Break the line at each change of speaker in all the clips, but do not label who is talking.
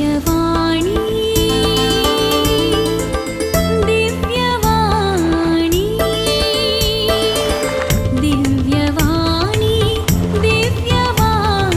दिव्यवाणी दिव्यवाणी दिव्यवाणी दिव्यवाणी.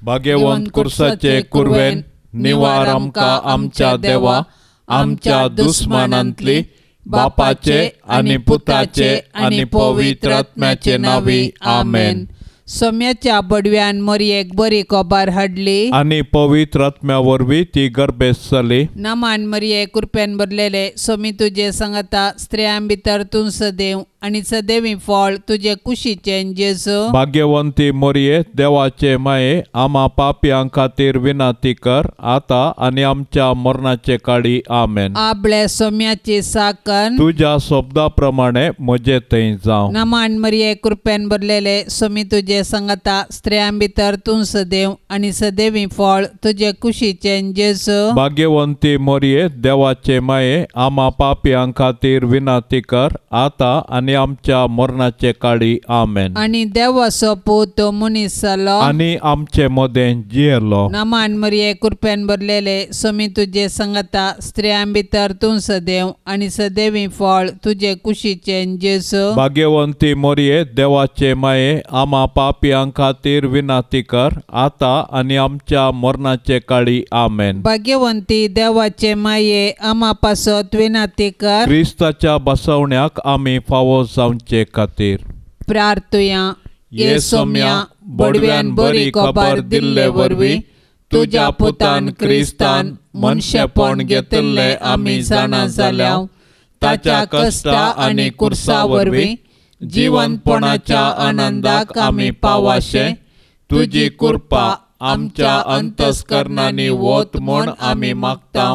भाग्यवंत कुर्साचे कुरवेन निवार आमकां आमच्या देवा आमच्या दुस्मानांतली बापाचे आनी पुताचे आनी पवित्र आत्म्याचे नांवी आमेन.
सोम्याच्या बडव्यान मोरयेक बरी खबर हाडली
आनी पवित्र आत्म्या वरवीं ती गर्भेस्त जाली.
नमान मरिये कृपेन भरलेले सोमी तुजे सांगता स्त्रियां भितर तूं सदैव आनी सदैवी फळ तुजे कुशीचें जेजू.
भाग्यवंती मोरये देवाचे माये आमा पापयां खातीर विनंती कर आतां आनी आमच्या मरणाचे काळी आमेन.
आबळे सोम्याची साकन
तुज्या शब्दा प्रमाणे म्हजे थंय जावं.
नमान मरिये कृपेन भरलेले सोमी तुजे सांगता स्त्रियां भितर तूं सदैव आनी सदैवी फळ तुजे कुशीचें जेजू.
भाग्यवंती मोरये देवाचे माये आमा पापयां खातीर विनंती कर आतां आनी आमच्या मरणाचे काळी आमेन.
आनी देवाचो पूत मनीस जालो
आनी आमचे मदें जियेलो.
नमान मरिये कृपेन भरलेले सोमी तुजे सांगता स्त्रियां भितर तूं सदैव आनी सदैवी फळ तुजे कुशीचें जेजू.
भाग्यवंती मोरये देवाचे माये आमा पापयां खातीर विनंती कर आतां आनी आमच्या मरणाचे काळी आमेन.
भाग्यवंती देवाचे माये आमा पासत विनंती कर.
क्रिस्ताच्या बसवण्याक आमी फावो जावचे खातीर
प्रार्थुया.
ये सोम्या बडव्यान बरी खबर दिल्ले वरवीं तुज्या पुतान क्रिस्तान मनशेपण घेतिल्लें आमी जाणा जाल्या. ताच्या कश्टा आनी कुर्सा वरवीं जिवनपणाच्या आनंदाक आमी पावाशे तुजी कृपा आमच्या अंतस्करणांनी वत म्हूण आमी मागता.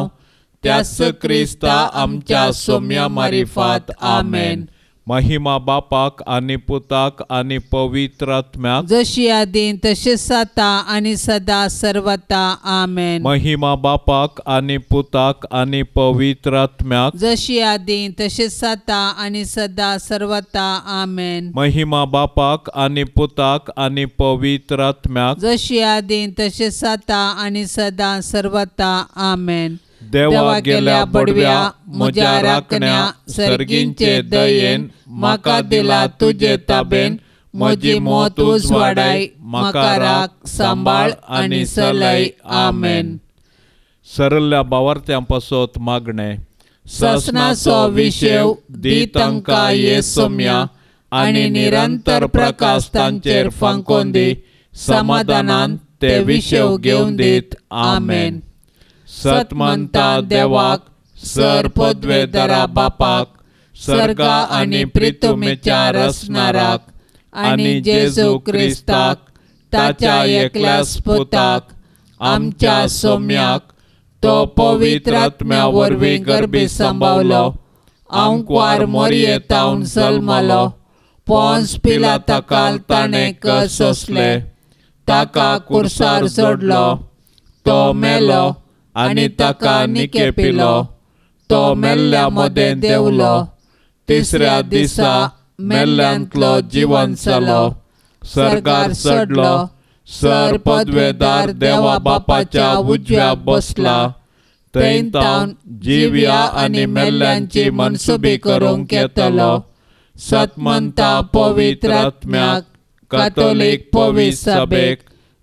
त्याच क्रिस्ता आमच्या सोम्या मारिफात आमेन. महिमा बापाक आनी पुताक आनी पवित्र आत्म्याक
जशी आदीं तशीच आतां आनी सदा सर्वता आमेन.
महिमा बापाक आनी पुताक आनी पवित्र आत्म्याक
जशी आदीं तशीच आतां आनी सदा सर्वता आमेन.
महिमा बापाक आनी पुताक आनी पवित्र आत्म्याक
जशी आदीं तशीच आतां आनी सदा सर्वता आमेन.
देवा गेल्या बडव्या म्हज्या राखण्या सर्गींचे दयेन म्हाका दिला तुजे ताबेन म्हजी मौत उजवाडाय म्हाका राख सांबाळ आनी सलय आमेन. सरल्या बावार्थ्यां पासत मागणें.
ससनाचो विशेव दी तांकां ये सोम्या आनी निरंतर प्रकाश तांचेर फांकोवन दी समाधानान ते विशेव घेवन दीत आमेन.
सतमंता देवाक सर पदवेदारा बापाक सर्गा आनी प्रितुमेच्या रचणाराक
आनी जेजू क्रिस्ताक ताच्या एकल्याच पुताक आमच्या सोम्याक तो पवित्र आत्म्या वरवीं गर्भी सांबावलो आंकवार मोरये तावन जल्मलो पोंस पिलाताकाल ताणें कस सोंसले ताका कुर्सार जोडलो तो मेलो
आनी ताका निकेपिलो तो मेल्ल्या मदें देंवलो तिसऱ्या दिसा मेल्ल्यांतलो जिवन जालो सर्गार चडलो सर पदवेदार देवा बापाच्या उजव्या बसला थंय तावन जिव्या आनी मेल्ल्यांची मनसुबी करूंक येतलो. सतमंता पवित्र आत्म्याक कातोलीक पवित्र सभेक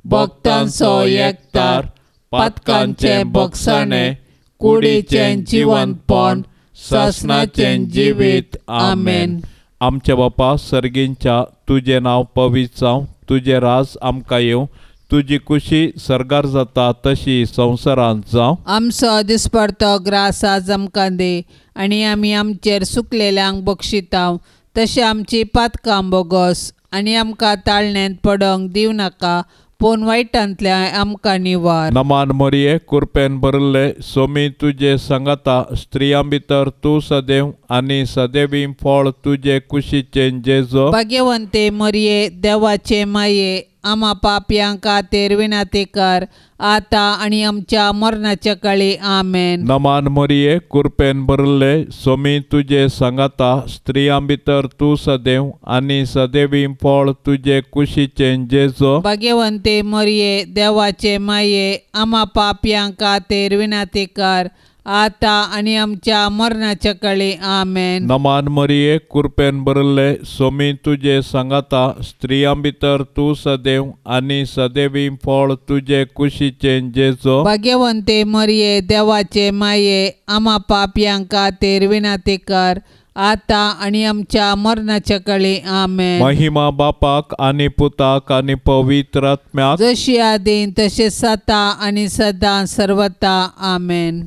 भक्तांचो एकतार पातकांचें बक्षाणें कुडीचें जिवंतपण सासणाचें जिवीत आमेन. आमच्या बापा सर्गींच्या तुजें नांव पवित्र जावं तुजें राज आमकां येवं तुजी कुशी सर्गार जाता तशी संवसारांत जावं.
आमचो दिसपडतो ग्रास आज आमकां दी आनी आमी आमचेर सुकलेल्यांक बक्षितांव तशें आमची पातकां बोगस आनी आमकां ताळण्यांत पडोंक दिवं नाका पूण वायटांतल्या आमकां निवार.
नमान मरिये कुरपेन भरिल्ले सोमी तुजे सांगाता स्त्रियां भितर तूं सदैव आनी सदैवी फळ तुजे कुशीचें जेजो.
भाग्यवंते मरिये देवाचे माये आमा पापयां खातीर विनंती कर आतां आनी आमच्या मरणाच्या काळी. आमेन.
नमान मरिये, कृपेन भरले, सोमी तुजे सांगाता, स्त्रियां भितर तूं सदैव आनी सदैवी फळ तुजे कुशीचें जेजो.
भाग्यवंते मरिये, देवाचे माये, आमा पापयां खातीर विनंती कर आतां आनी आमच्या मरणाच्या काळी. आमेन.
नमान मरिये, कृपेन भरले, सोमी तुजे सांगाता, स्त्रियां भितर तूं सदैव आनी सदैवी फळ तुजे कुशीचें जेजो.
भाग्यवंते मरिये, देवाचे माये, आमा पापयां खातीर विनंती कर आतां आनी आमच्या मरणाच्या काळी. आमेन.
महिमा बापाक आनी पुताक आनी पवित्र आत्म्याक,
जशी आदीं तशें सता आनी सदां सर्वता. आमेन.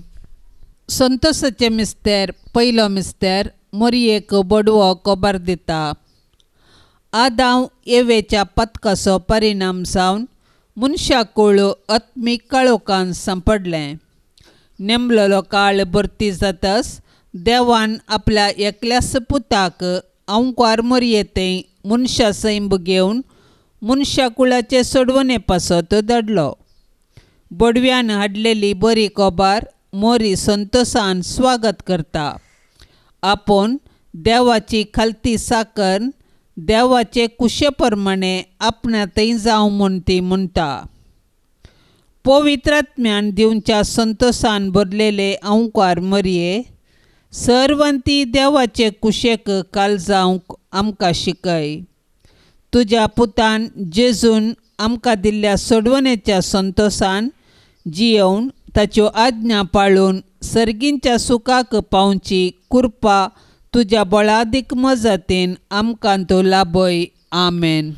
संतोषाचे मिस्तेर. पयलो मिस्तेर. मोरयेक बडवो खबर दिता. आदांव एवेच्या पथकाचो परिणाम जावन मनशाकूळ आत्मीक काळोखान सांपडलें. नेमलेलो काळ भरती जातच देवान आपल्या एकल्याच पुताक अंकार मोरयेथंय मनशा सैंब घेवन मनशाकुळाचे सोडवणे पासत धाडलो. बडव्यान हाडलेली बरी खबर मोरी संतोषान स्वागत करता. आपूण देवाची खालती साकर देवाचे कुशे प्रमाणे आपणा थंय जावं म्हूण ती म्हणटा. पवित्रात्म्यान दिवच्या संतोषान भरलेले अंकार मरये सर्वंती देवाचे कुशेक काल जावंक आमकां शिकय. तुज्या पुतान जेजून आमकां दिल्ल्या सोडवणेच्या संतोषान जियोवन ताच्यो आज्ञा पाळून सर्गींच्या सुखाक पावची कृपा तुज्या बळादीक मजतीन आमकां तूं लाभय. आमेन.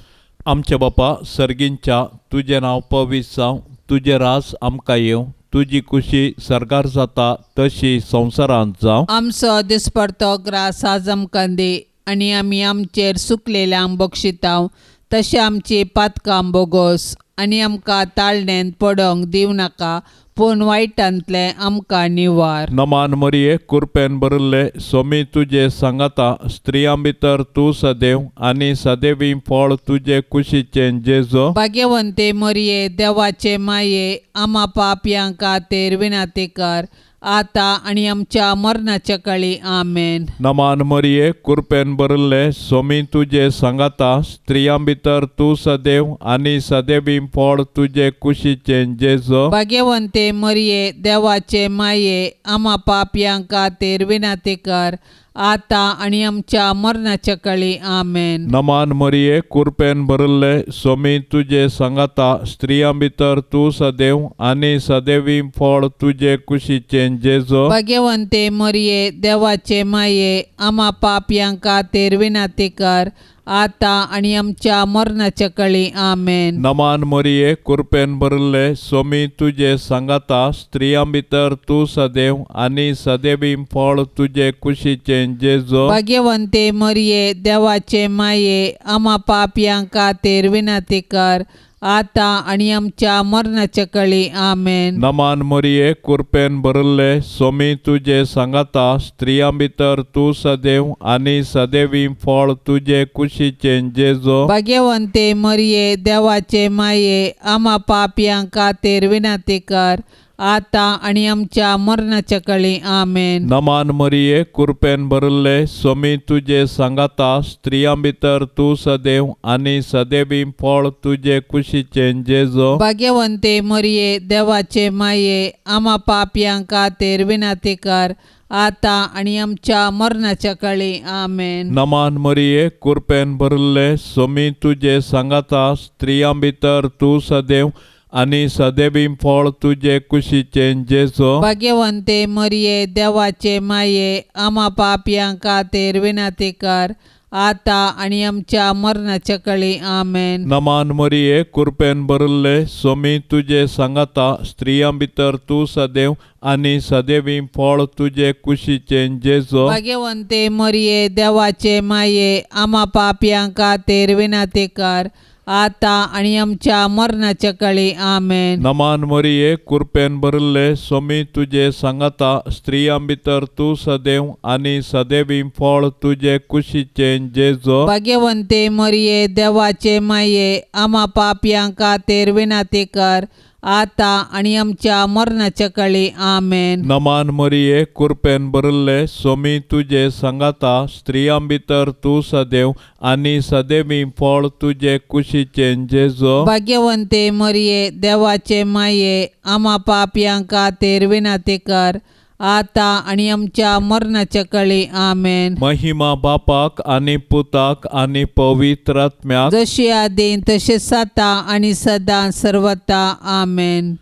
आमच्या बापा सर्गींच्या, तुजें नांव पवित्र जावं, तुजें रास आमकां येवं, तुजी कुशी सर्गार जाता तशी संवसारांत जावं.
आमचो दिसपडतो ग्रास आज आमकां दी आनी आमी आमचेर सुकलेल्यांक बक्षितांव तशें आमची पातकां बोगोस आनी आमकां ताळणेंत पडोंक दिवं नाका पूण वायटांतलें आमकां निवार.
नमान मरिये, कृपेन भरिल्ले, सोमी तुजे सांगाता, स्त्रियां भितर तूं सदैव आनी सदैवी फळ तुजे कुशीचें जेजो.
भाग्यवंते मरिये, देवाचे माये, आमा पापयां खातीर विनंती कर आतां आनी आमच्या मरणाच्या काळी. आमेन.
नमान मरिये, कृपेन भरिल्ले, सोमी तुजे सांगाता, स्त्रियां भितर तूं सदैव आनी सदैवी फळ तुजे कुशीचें जेजो.
भाग्यवंते मरिये, देवाचे माये, आमा पापयां खातीर विनंती कर आतां आनी आमच्या मरणाच्या काळी. आमेन.
नमान मरिये, कृपेन भरिल्ले, सोमी तुजे सांगाता, स्त्रियां भितर तूं सदैव आनी सदैवी फळ तुजे कुशीचें जेजो.
भाग्यवंते मरिये, देवाचे माये, आमा पापयां खातीर विनंती कर आतां आनी आमच्या मरणाच्या काळी. आमेन.
नमान मरिये, कृपेन भरिल्ले, सोमी तुजे सांगाता, स्त्रियां भितर तूं सदैव आनी सदैवी फळ तुजे कुशीचें जेजो.
भाग्यवंते मरिये, देवाचे माये, आमा पापयां खातीर विनंती कर आतां आनी आमच्या मरणाच्या काळी. आमेन.
नमान मरिये, कृपेन भरिल्ले, सोमी तुजे सांगाता, स्त्रियां भितर तूं सदैव आनी सदैवी फळ तुजे कुशीचें जेजो.
भाग्यवंते मरिये, देवाचे माये, आमा पापयां खातीर विनंती कर आतां आनी आमच्या मरणाच्या काळी. आमेन.
नमान मरिये, कृपेन भरिल्ले, सोमी तुजे सांगाता, स्त्रियां भितर तूं सदैव आनी सदैवी फळ तुजे कुशीचें जेजो.
भाग्यवंते मरिये, देवाचे माये, आमा पापयां खातीर विनंती कर आतां आनी आमच्या मरणाच्या काळी. आमेन.
नमान मरिये, कृपेन भरिल्ले, सोमी तुजे सांगाता, स्त्रियां भितर तूं सदैव आनी सदैवी फळ तुजे कुशीचें जेजो.
भाग्यवंते मरिये, देवाचे माये, आमा पापयां खातीर विनंती कर आतां आनी आमच्या मरणाच्या काळी. आमेन.
नमान मरिये, कृपेन भरिल्ले, सोमी तुजे सांगाता, स्त्रियां भितर तूं सदैव आनी सदैवी फळ तुजे कुशीचें जेजो.
भाग्यवंते मरिये, देवाचे माये, आमा पापयां खातीर विनंती कर आतां आनी आमच्या मरणाच्या काळी. आमेन.
नमान मरिये, कुरपेन भरिल्ले, सोमी तुजे सांगाता, स्त्रियां भितर तूं सदैव आनी सदैवी फळ तुजे कुशीचें जेजो.
भाग्यवंते मरिये, देवाचे माये, आमा पापयां खातीर विनंती कर, आतां आनी आमच्या मरणाच्या काळी. आमेन.
नमान मरिये, कुरपेन भरिल्ले, सोमी तुजे सांगाता, स्त्रियां भितर तूं सदैव आनी सदैवी फळ तुजे कुशीचें जेजो.
भाग्यवंते मरिये, देवाचे माये, आमा पापयां खातीर विनंती कर, आतां आनी आमच्या मरणाच्या काळी. आमेन.
महिमा बापाक आनी पुताक आनी पवित्र आत्म्याक,
जशी आदीं तशें आतां आनी सदां सर्वता. आमेन.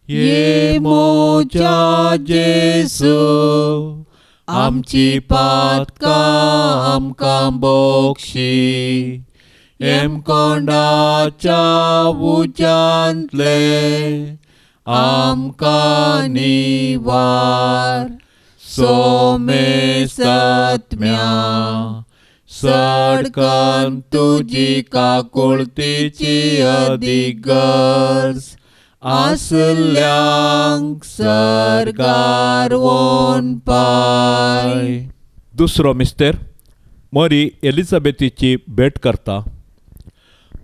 ये मोजा जेजू, आमची पातकां आमकां बोक्षी, हेमकोंडाच्या उज्यांतले आमकां निवार, सोमेसत्म्या सडकन तुजी काकुळतीची अदीक गरज आसल्यांक सर्गार वोन पाय. दुसरो मिस्तेर मरी एलिझाबेथीची भेट करता.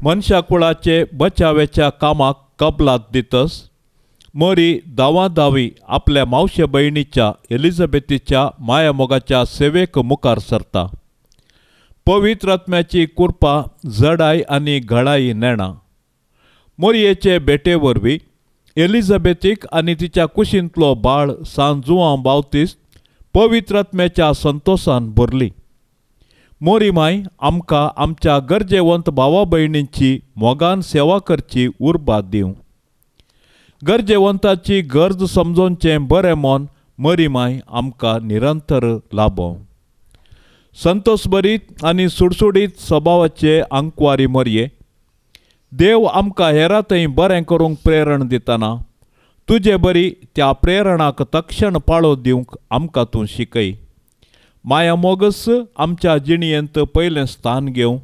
मनशा कुळाचे बचावेच्या कामाक कबलात दितस मरी दावादावी आपल्या मावशे भयणीच्या एलिझाबेथीच्या मायामोगाच्या सेवेक मुखार सरता. पवित्र आत्म्याची कृपा जडाय आनी घडाई नेणा. मोरयेचे भेटे वरवीं एलिझाबेथीक आनी तिच्या कुशींतलो बाळ सान जुआंव बावतीस पवित्र आत्म्याच्या संतोसान भरली. मोरी माय आमकां आमच्या गरजेवंत भावा भयणींची मोगान सेवा करची उर्बा दिवं. गरजेवंताची गरज समजोवचें बरें मन मरी माय आमकां निरंतर लाभोवं. संतोषभरीत आनी सुडसुडीत स्वभावाचे आंकवारी मरये, देव आमकां हेरां थंय बरें करूंक प्रेरण दितना तुजे बरी त्या प्रेरणाक तक्षण पाळो दिवंक आमकां तूं शिकय. माया मोगस आमच्या जिणेंत पयलें स्थान घेवं.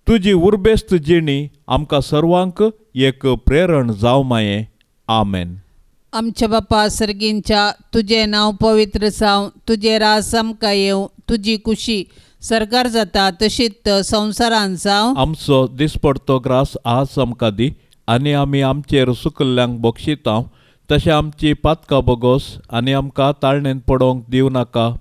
तुजी उर्बेस्त जिणी आमकां सर्वांक एक प्रेरण जावं माये. आमेन.
आमच्या बापा सर्गींच्या, तुजें नांव पवित्र जावं, तुजें राज आमकां येवं, तुजी कुशी सरकार जाता तशीच संवसारांत जावं.
आमचो दिसपडतो ग्रास आज आमकां दी आनी आमी आमचेर सुकल्ल्यांक बक्षितांव तशें आमची पातकां बोगोस आनी आमकां ताळणेंत पडोवंक दिवं नाका,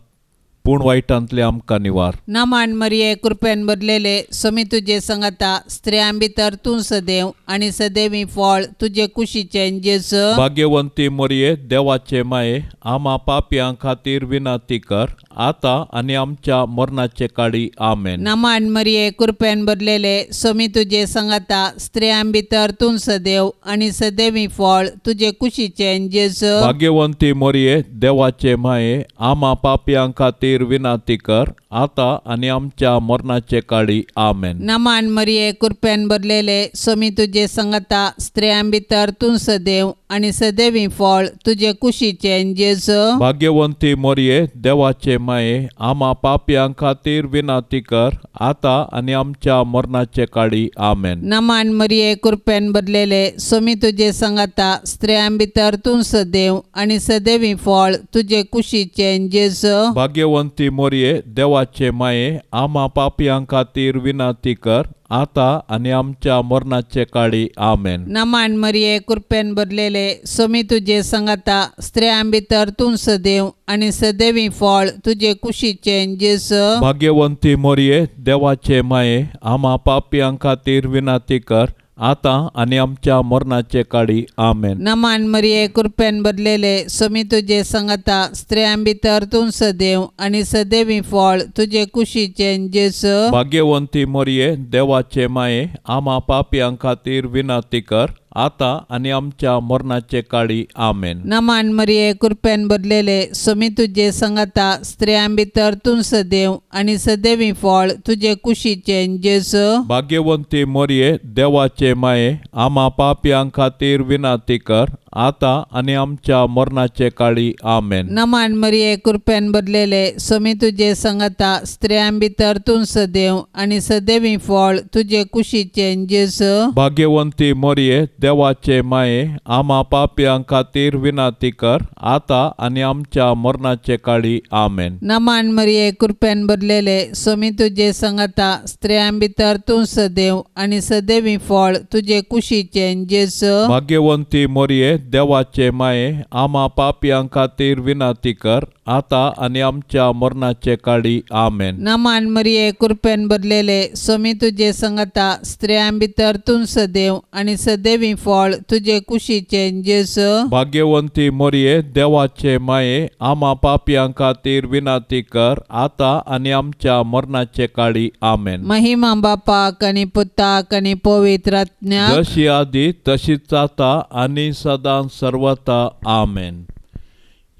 पूण वायटांतले आमकां निवार.
नामान मरिये, कृपेन भरलेले, समी तुजे संगता, स्त्रियां भितर तूं सदैव आनी सदैवी फळ तुजे कुशीचें जेजू.
भाग्यवंती मरिये, देवाचे माये, आमा पापयां खातीर विनंती कर, आतां आनी आमच्या मरणाचे काळी. आमेन.
नामान मरिये, कृपेन भरलेले, समी तुजे संगता, स्त्रियां भितर तूं सदैव आनी सदैवी फळ तुजे कुशीचें जेजू.
भाग्यवंती मरिये, देवाचे माये, आमा पापयां खातीर विनंती कर, आतां आनी आमच्या मरणाचे काळी. आमेन.
नामान मरिये, कृपेन भरलेले, समी तुजे संगता, स्त्रियां भितर तूं सदैव आनी सदैवी फळ तुजे कुशीचें जेजू.
भाग्यवंती मरिये, देवाचे माये, आमा पापयां खातीर विनंती कर, आतां आनी आमच्या मरणाचे काळी. आमेन.
नामान मरिये, कृपेन भरलेले, समी तुजे संगता, स्त्रियां भितर तूं सदैव आनी सदैवी फळ तुजे कुशीचें जेजू.
भाग्यवंती मरिये, देवाचे माये, आमा पापयां खातीर विनंती कर, आतां आनी आमच्या मरणाचे काळी. आमेन.
नामान मरिये, कृपेन भरलेले, समी तुजे संगता, स्त्रियां भितर तूं सदैव आनी सदैवी फळ तुजे कुशीचें जेजू.
भाग्यवंती मरिये, देवाचे माये, आमा पापयां खातीर विनंती कर, आतां आनी आमच्या मरणाचे काळी. आमेन.
नामान मरिये, कृपेन भरलेले, समी तुजे संगता, स्त्रियां भितर तूं सदैव आनी सदैवी फळ तुजे कुशीचें जेजू.
भाग्यवंती मरिये, देवाचे माये, आमा पापयां खातीर विनंती कर, आतां आनी आमच्या मरणाचे काळी. आमेन.
नामान मरिये, कृपेन भरलेले, समी तुजे संगता, स्त्रियां भितर तूं सदैव आनी सदैवी फळ तुजे कुशीचें जेजू.
भाग्यवंती मरिये, देवाचे माये, आमा पापयां खातीर विनंती कर, आतां आनी आमच्या मरणाचे काळी. आमेन.
नमान मरिये, कृपेन भरलेले, स्वामी तुजे संगता, स्त्रियां भितर तूं सदैव आनी सदैवी फळ तुजे कुशीचें जेजू.
भाग्यवंती मरिये, देवाचे माये, आमा पापयां खातीर विनंती कर, आतां आनी आमच्या मरणाचे काळी. आमेन.
नमान मरिये, कृपेन भरलेले, स्वामी तुजे संगता, स्त्रियां भितर तूं सदैव आनी सदैवी फळ तुजे कुशीचें जेजू.
भाग्यवंती मरिये, देवाचे माये, आमा पापयां खातीर विनंती कर, आतां आनी आमच्या मरणाचे काळी. आमेन.
नमान मरिये, कृपेन भरलेले, स्वामी तुजे संगता, स्त्रियां भितर तूं सदैव आनी सदैवी फळ तुजे कुशीचें जेजू.
भाग्यवंती मरिये, देवाचे माये, आमा पापयां खातीर विनंती कर, आतां आनी आमच्या मरणाचे काळी. आमेन.
महिमा बापाक आनी पुताक आनी पवित्र आत्म्याक,
जशी आदी तशीच आतां आनी सदां सर्वता. आमेन.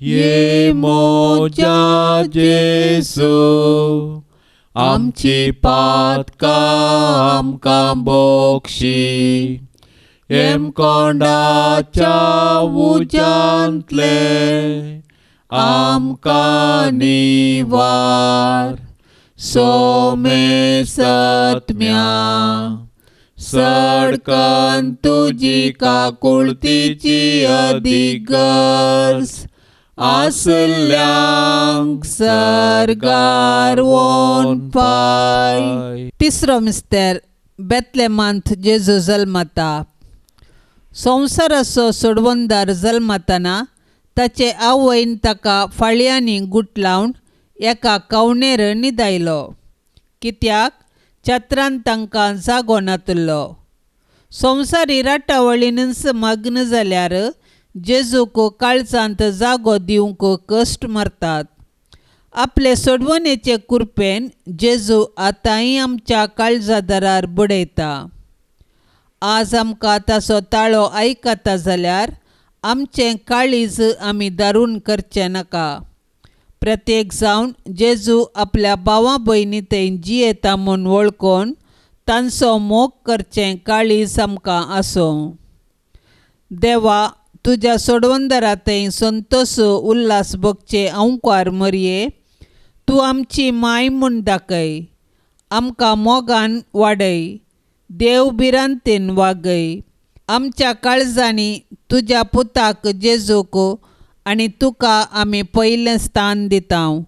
ये मोजा जेजू, आमची पातकां आमकां बोक्षी, हेमकोंडाच्या उज्यांतले आमकां निवार, सोमे सत्म्या सडकन तुजी काकुळतीची अदीक गरज आसल्यांक
सर्गार वोन पाय. तिसरो मिस्तेर, बेतलेमांत जेजू जल्मता. संवसाराचो सोडवणदार जल्मतना ताचे आवयन ताका फाळयांनी गुटलावन एका कवणेर न्हिदायलो, कित्याक छत्रान तांकां जागो नातलो. संवसारी राटावळीनच मग्न जाल्यार जेजूक काळजांत जागो दिवंक कश्ट मारतात. आपले सोडवणेचे कृपेन जेजू आतांय आमच्या काळजा दारार बडयता. आज आमकां ताचो ताळो आयकता जाल्यार आमचें काळीज आमी दारून करचें नाका. प्रत्येक जावन जेजू आपल्या भावा भयणी थंय जियेता म्हूण वळखून तांचो मोग करचें काळीज आमकां आसूं. देवा, तुज्या सोडवणदारा थंय संतोश उल्हास भोगचे अंकार मरये, तूं आमची माय म्हूण दाखय, आमकां मोगान वाडय, देव भिरांतेन वागय. आमच्या काळजांनी तुज्या पुताक जेजूक आनी तुका आमी पयलें स्थान दिता.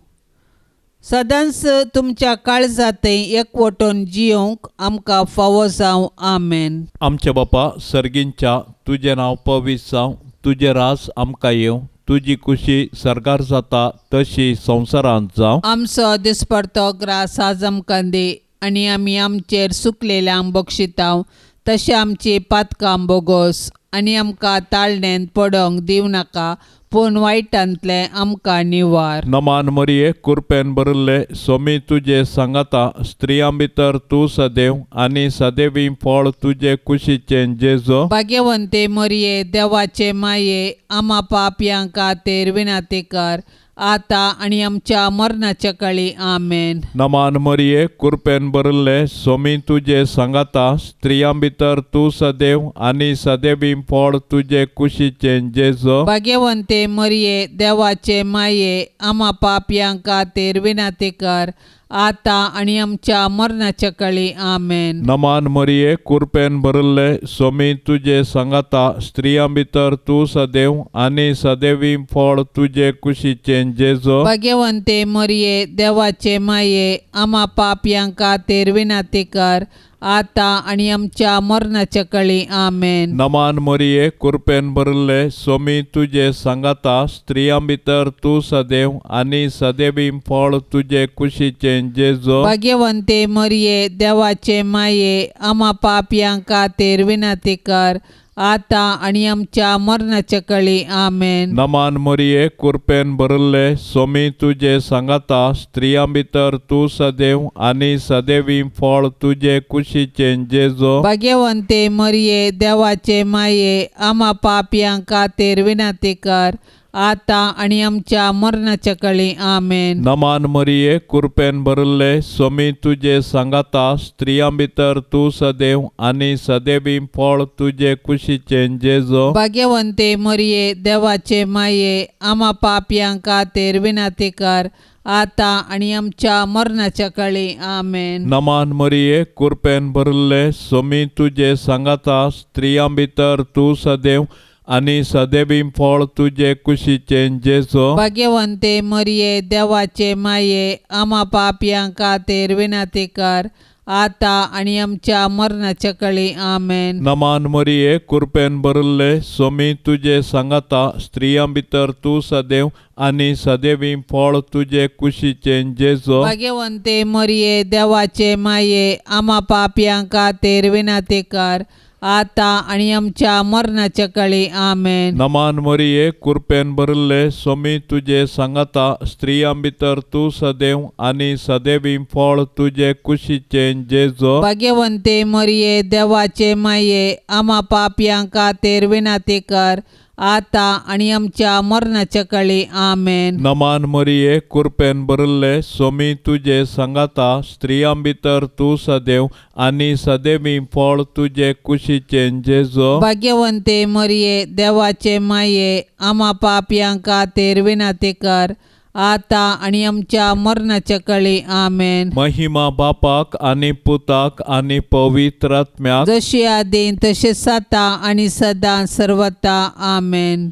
सदांच तुमच्या काळजांतय एकवटून जियोंक आमकां फावो जावं. आमेन.
आमच्या बापा सर्गींच्या, तुजें नांव पवित्र जावं, तुजें रास आमकां येवं, तुजी खुशी सर्गार जाता तशी संवसारांत जावं.
आमचो दिसपडतो ग्रास आज आमकां दी आनी आमी आमचेर सुकलेल्यांक बक्षितांव तशें आमची पातकां बोगोस आनी आमकां ताळणेंत पडोंक दिवं नाका, पूण वायटांतलें आमकां निवार.
नमान मरिये, कुरपेन भरिल्ले, सोमी तुजे सांगाता, स्त्रियां भितर तूं सदैव आनी सदैवी फळ तुजे कुशीचें जेजो.
भाग्यवंते मरिये, देवाचे माये, आमा पापयां खातीर विनंती कर, आतां आनी आमच्या मरणाच्या काळी. आमेन.
नमान मरिये, कुरपेन भरिल्ले, सोमी तुजे सांगाता, स्त्रियां भितर तूं सदैव आनी सदैवी फळ तुजे कुशीचें जेजो.
भाग्यवंते मरिये, देवाचे माये, आमा पापयां खातीर विनंती कर, आतां आनी आमच्या मरणाच्या काळी. आमेन.
नमान मरिये, कुरपेन भरिल्ले, सोमी तुजे सांगाता, स्त्रियां भितर तूं सदैव आनी सदैवी फळ तुजे कुशीचें जेजो.
भाग्यवंते मरिये, देवाचे माये, आमा पापयां खातीर विनंती कर, आतां आनी आमच्या मरणाच्या काळी. आमेन.
नमान मरिये, कुरपेन भरिल्ले, सोमी तुजे सांगाता, स्त्रियां भितर तूं सदैव आनी सदैवी फळ तुजे कुशीचें जेजो.
भाग्यवंते मरिये, देवाचे माये, आमा पापयां खातीर विनंती कर, आतां आनी आमच्या मरणाच्या काळी. आमेन.
नमान मरिये, कुरपेन भरिल्ले, सोमी तुजे सांगाता, स्त्रियां भितर तूं सदैव आनी सदैवी फळ तुजे कुशीचें जेजो.
भाग्यवंते मरिये, देवाचे माये, आमा पापयां खातीर विनंती कर, आतां आनी आमच्या मरणाच्या कळी. आमेन.
नमान मरिये, कुरपेन भरिल्ले, स्वामी तुजे सांगाता, स्त्रियां भितर तूं सदैव आनी सदैवी फळ तुजे कुशीचें जेजो.
भाग्यवंते मरिये, देवाचे माये, आमा पापयां खातीर विनंती कर, आतां आनी आमच्या मरणाच्या कळी. आमेन.
नमान मरिये, कुरपेन भरिल्ले, स्वामी तुजे सांगाता, स्त्रियां भितर तूं सदैव आनी सदैवी फळ तुजे कुशीचें जेजो.
भाग्यवंते मरिये, देवाचे माये, आमा पापयां खातीर विनंती कर, आतां आनी आमच्या मरणाच्या कळी. आमेन.
नमान मरिये, कुरपेन भरिल्ले, स्वामी तुजे सांगाता, स्त्रियां भितर तूं सदैव आनी सदैवी फळ तुजे कुशीचें जेजो.
भाग्यवंते मरिये, देवाचे माये, आमा पापयां खातीर विनंती कर, आतां आनी आमच्या मरणाच्या कळी. आमेन.
नमान मरिये, कुरपेन भरिल्ले, स्वामी तुजे सांगाता, स्त्रियां भितर तूं सदैव आनी सदैवी फळ तुजे कुशीचें जेजो.
भाग्यवंते मरिये, देवाचे माये, आमा पापयां खातीर विनंती कर, आतां आनी आमच्या मरणाच्या कळी. आमेन.
नमान मरिये, कुरपेन भरिल्ले, स्वामी तुजे सांगाता, स्त्रियां भितर तूं सदैव आनी सदैवी फळ तुजे कुशीचें जेजो.
भाग्यवंते मरिये, देवाचे माये, आमा पापयां खातीर विनंती कर, आतां आनी आमच्या मरणाच्या कळी. आमेन.
महिमा बापाक आनी पुताक आनी पवित्र आत्म्याक,
जशी आदीं तशें आतां आनी सदां सर्वता. आमेन.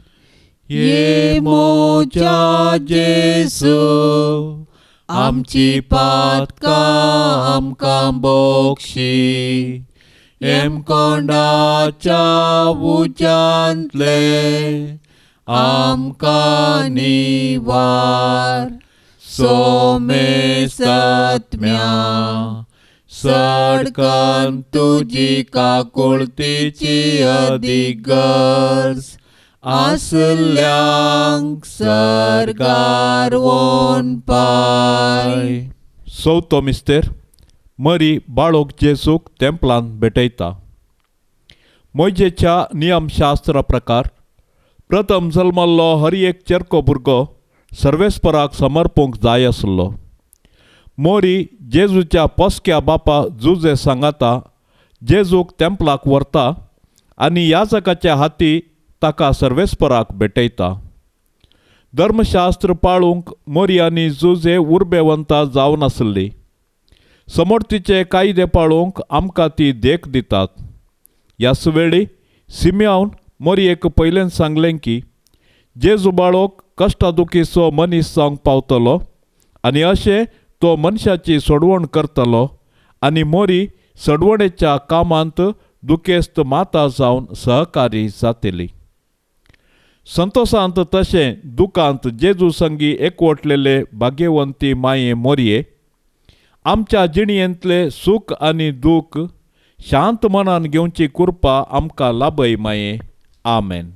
ये मोजा जेजू, आमची पातकां आमकां बोक्षी, हेमकोंडाच्या उज्यांतले आमकां निवार, सोमेसत्म्या सडकन तुजी काकुळतीची अदीक गरज आसल्यांक सर्गार वोन पाय. चवथो मिस्तेर, मरी बाळोक जेजूक तेंपलान भेटयता. मोजेच्या नियमशास्त्रा प्रकार प्रथम जल्मल्लो हर एक चेरको भुरगो सर्वेस्पराक समर्पूंक जाय आसलो. मोरी जेजूच्या पोसक्या बापा जुजे सांगाता जेजूक तेंपलाक व्हरता आनी याजकाच्या हाती ताका सर्वेस्पराक भेटयता. धर्मशास्त्र पाळूंक मोरी आनी जुजे उर्बेवंता जावन आसली. समर्थीचे कायदे पाळूंक आमकां ती देख दितात. ह्याच वेळी सिम्यावन मोरयेक पयल्यान सांगलें की जेजू बाळोक कश्टादुखीचो मनीस जावंक पावतलो आनी अशें तो मनशाची सोडवण करतलो आनी मोरी सडवणेच्या कामांत दुखेस्त माता जावन सहकारी जातली. संतोशांत तशें दुखांत जेजू संगी एकवटलेले भाग्यवंती माये मोरये आमच्या जिणयेंतले सूख आनी दूख शांत मनान घेवची कृपा आमकां लाभय माये. आमेन.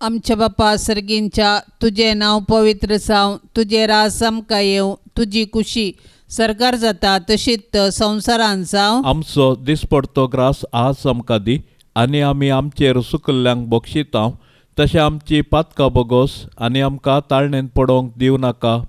आमच्या बापा सर्गींच्या, तुजें नांव पवित्र जावं, तुजें राज आमकां येवं, तुजी कुशी सरकार जाता तशीच संवसारांत जावं.
आमचो दिसपडतो ग्रास आज आमकां दी आनी आमी आमचेर सुकल्ल्यांक बक्षितांव तशें आमची पातकां बोगोस आनी आमकां ताळणेंत पडोवंक दिवं नाका,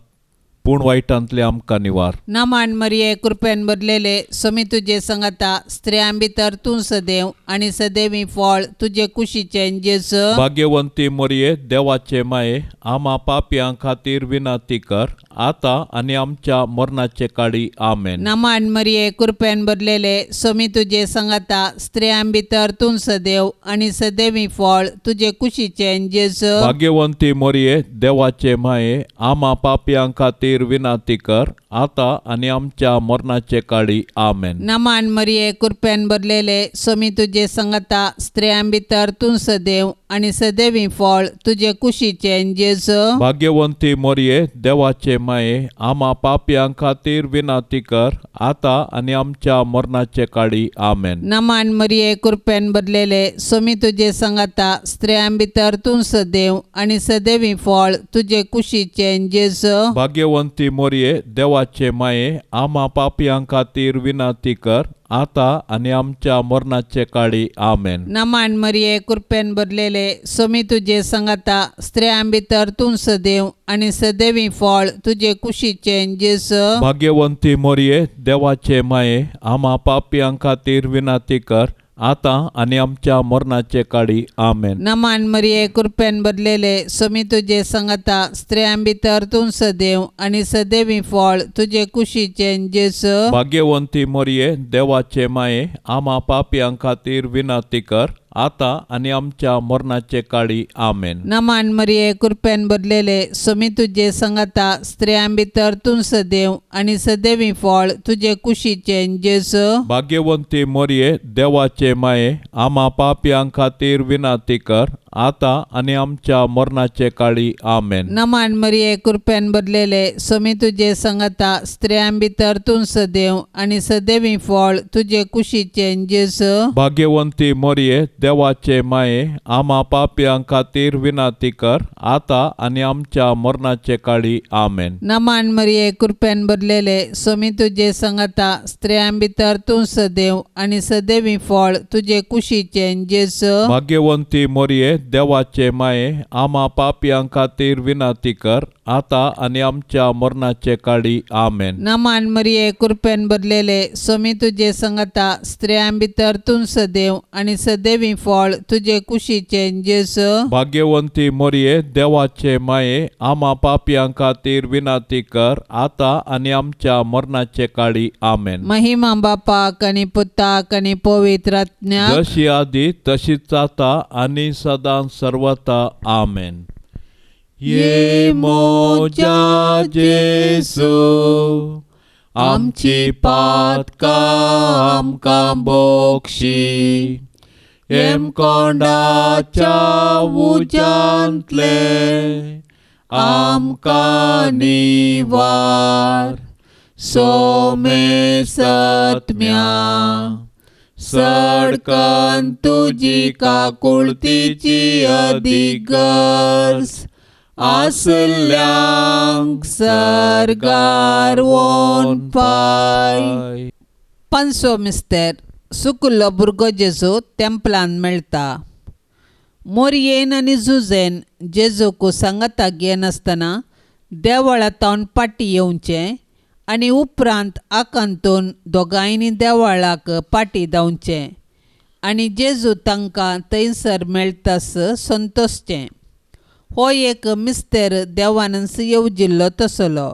पूण वायटांतले आमकां निवार.
नामान मरिये, कृपेन भरलेले, स्वामी तुजे संगता, स्त्रियां भितर तूं सदैव आनी सदैवी फळ तुजे कुशीचें जेजू.
भाग्यवंती मरिये, देवाचे माये, आमा पापयां खातीर विनंती कर, आतां आनी आमच्या मरणाचे काळी. आमेन.
नामान मरिये, कृपेन भरलेले, स्वामी तुजे संगता, स्त्रियां भितर तूं सदैव आनी सदैवी फळ तुजे कुशीचें जेजू.
भाग्यवंती मरिये, देवाचे माये, आमा पापयां खातीर विनंती कर, आतां आनी आमच्या मरणाचे काळी. आमेन.
नामान मरिये, कृपेन भरलेले, स्वामी तुजे संगता, स्त्रियां भितर तूं सदैव आनी सदैवी फळ तुजे कुशीचें जेजू.
भाग्यवंती मरिये, देवाचे माये, आमा पापयां खातीर विनंती कर, आतां आनी आमच्या मरणाचे काळी. आमेन.
नामान मरिये, कृपेन भरलेले, स्वामी तुजे संगता, स्त्रियां भितर तूं सदैव आनी सदैवी फळ तुजे कुशीचें जेजू.
भाग्यवंती भाग्यवंती मोरये देवाचे माये आमा पापयां खातीर विनंती कर आता आनी आमच्या मरणाचे काळी आमेन.
नमान मरिये कृपेन भरलेले सोमी तुजे संगाता स्त्रियां भितर तूं सदैव आनी सदैवी फळ तुजे कुशीचें जेजू.
भाग्यवंती मोरये देवाचे माये आमा पापयां खातीर विनंती कर आता आनी आमच्या मरणाचे काळी आमेन.
नमान मरिये कृपेन भरलेले सोमी तुजे संगाता स्त्रियां भितर तूं सदैव आनी सदैवी फळ तुजे कुशीचें जेजू.
भाग्यवंती मोरये देवाचे माये आमा पापयां खातीर विनंती कर आता आनी आमच्या मरणाचे काळी आमेन.
नमान मरिये कृपेन भरलेले सोमी तुजे संगाता स्त्रियां भितर तूं सदैव आनी सदैवी फळ तुजे कुशीचें जेजू.
भाग्यवंती मोरये देवाचे माये आमा पापयां खातीर विनंती कर आता आनी आमच्या मरणाचे काळी आमेन.
नमान मरिये कृपेन भरलेले सोमी तुजे संगाता स्त्रियां भितर तूं सदैव आनी सदैवी फळ तुजे कुशीचें जेजू.
भाग्यवंती मोरये देवाचे माये आमा पापयां खातीर विनंती कर आता आनी आमच्या मरणाचे काळी आमेन.
नमान मरिये कृपेन भरलेले सोमी तुजे संगाता स्त्रियां भितर तूं सदैव आनी सदैवी फळ तुजे कुशीचें जेजू.
भाग्यवंती मोरये देवाचे माये आमा पापयां खातीर विनंती कर आता आनी आमच्या मरणाचे काळी आमेन.
नमान मरिये कृपेन भरलेले सोमी तुजे संगाता स्त्रियां भितर तूं सदैव आनी सदैवी फळ तुजे कुशीचें जेजू.
भाग्यवंती मोरये देवाचे माये आमा पापयां खातीर विनंती कर आता आनी आमच्या मरणाचे काळी आमेन.
महिमा बापाक आनी पुताक आनी पवित्र आत्म्याक,
जशी आदी तशीच आता आनी सदां सर्वता आमेन. ये मोजा जेजू आमची पातकां आमकां बोक्षी हेमकोंडाच्या उज्यांतले आमकां निवार सोमे सत्म्या सडकन तुजी काकुळतीची अदीक गरज आसल्यांक
सर्गार वोन पाय. पांचवो मिस्तेर सुकुल्लो भुरगो जेजू तेंपलान मेळटा. मोरयेन आनी जुजेन जेजूक सांगाताक घेनासतना देवळांतावन फाटीं येवचें आनी उपरांत आकांतून दोगांयनी देवळाक फाटीं धांवचें आनी जेजू तांकां थंयसर मेळटास संतोशचें. हो एक मिस्तेर देवानच येवजिल्लो तसलो.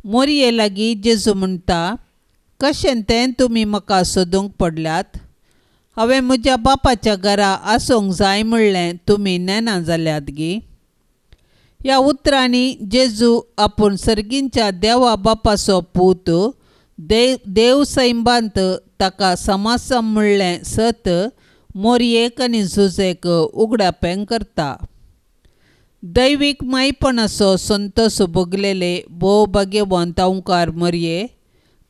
मोरये लागीं जेजू म्हणटा, कशें तें तुमी म्हाका सोदूंक पडल्यात? हांवें म्हज्या बापाच्या घरा आसूंक जाय म्हणलें तुमी नेना जाल्यात गी? ह्या उतरांनी जेजू आपूण सर्गींच्या देवा बापाचो पूत देव सैंबांत ताका समासम म्हणलें सत मोरयेक आनी जुजेक उगडापें करता. दैवीक मायपणाचो संतोस भोगलेले भोव भाग्यवंत अंकार मोरये,